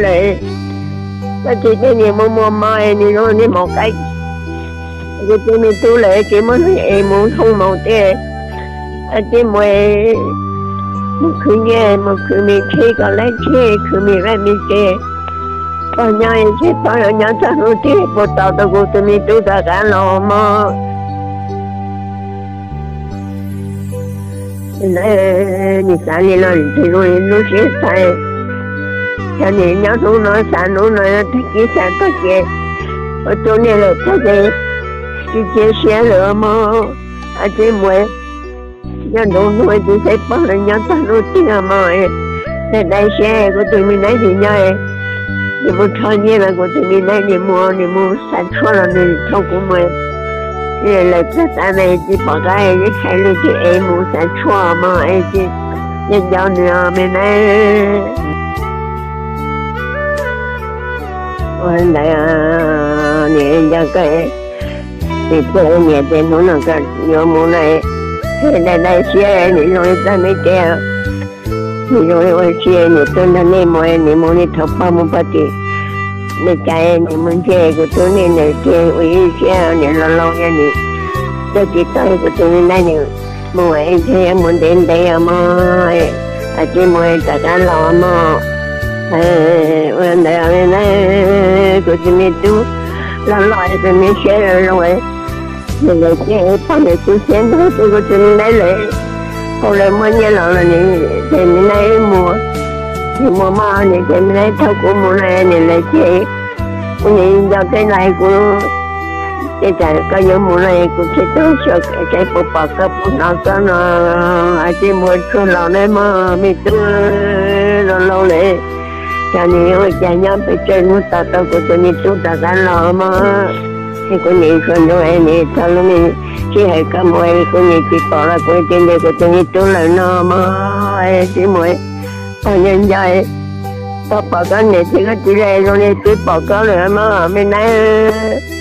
lawm, koj tsis tej niam muaj muaj mob es nws zoo niag maum qaib. Kuv tus me tub lawm tsis muaj neeg es mus thooj maum tej, tsis mus, mus khwv nyiaj mus khwv me tsheb kom laib tsheb khwv me vaj me tse, pog nyob es tsis pog nyob txog hnub twg puas tos tau kuv tus me tub rov qab los mog. Nws xav li no nws tsis zoo li lub siab xav. Yog nws nyob hnub no xav hnub no, tag kis xav tag kis, ua rau niag lawm tag ces tsis cia siab lawm mog. Tsis mus, nyob nroo hnub tsis xav pog nyob txog hnub twg mog. Dai dai siab kuv tus me neeb nws nyob, nws mus rho nyiaj los kuv tus me neeb nws mus, nws mus xav tshuaj los nws thauj kuv mus. Lawm txog tav ne tsis pom qab ib hais lus twg es mus xav tshuaj mog es tsis nco nco nws me neeb. Ua ntawd nws nco koj, nws tuaj nyiam tes hnub no koj yuav mus na, dai dai siab nws zoo li txoj me tsev, nws zoo li ua si nws tuaj nrog nej mus, nws mus li thaum pog mus pog tim Meskas, nws mus ntsia kuv tus me neeb tiag ua ib siab nws los laus nws coj tsis tau kuv tus me neeb nws mus es mus ntev ntev os mog, tsis mus rov qab los mog. Ua ntawd na, kuv tus me tub los los tus me siab zoo zoo, nws lawv tiag pog nws tu siab ntag, kuv tus me neeb lawm, hauv lawv muaj nyiaj los los nws ces me neeb mus, nws mus mog nws ces me neeb thauj kuv mus na nws lawv tiag. Kuv nim nco tej lais kuv, ces tsam koj yuav mus no kuv thiaj tuaj xyuas seb puas pom koj puas hnov koj no. Tsis mus tsuag los na mog me tub, laus laus lawm, cas nws ua cas nyob pes tsawg hnub tos tau kuv tus me tub rov qab los mog. Es kuv nim tsuas nroo es nws txog lub me sij hawm koj mus es kuv nim tsis pom los kuv tsis ntes kuv tus me tub lawm no mog. Tsis mus, pog nco nco, pog pom koj niam thiab koj txiv lawm zoo li twb pom koj lawm mog me neeb.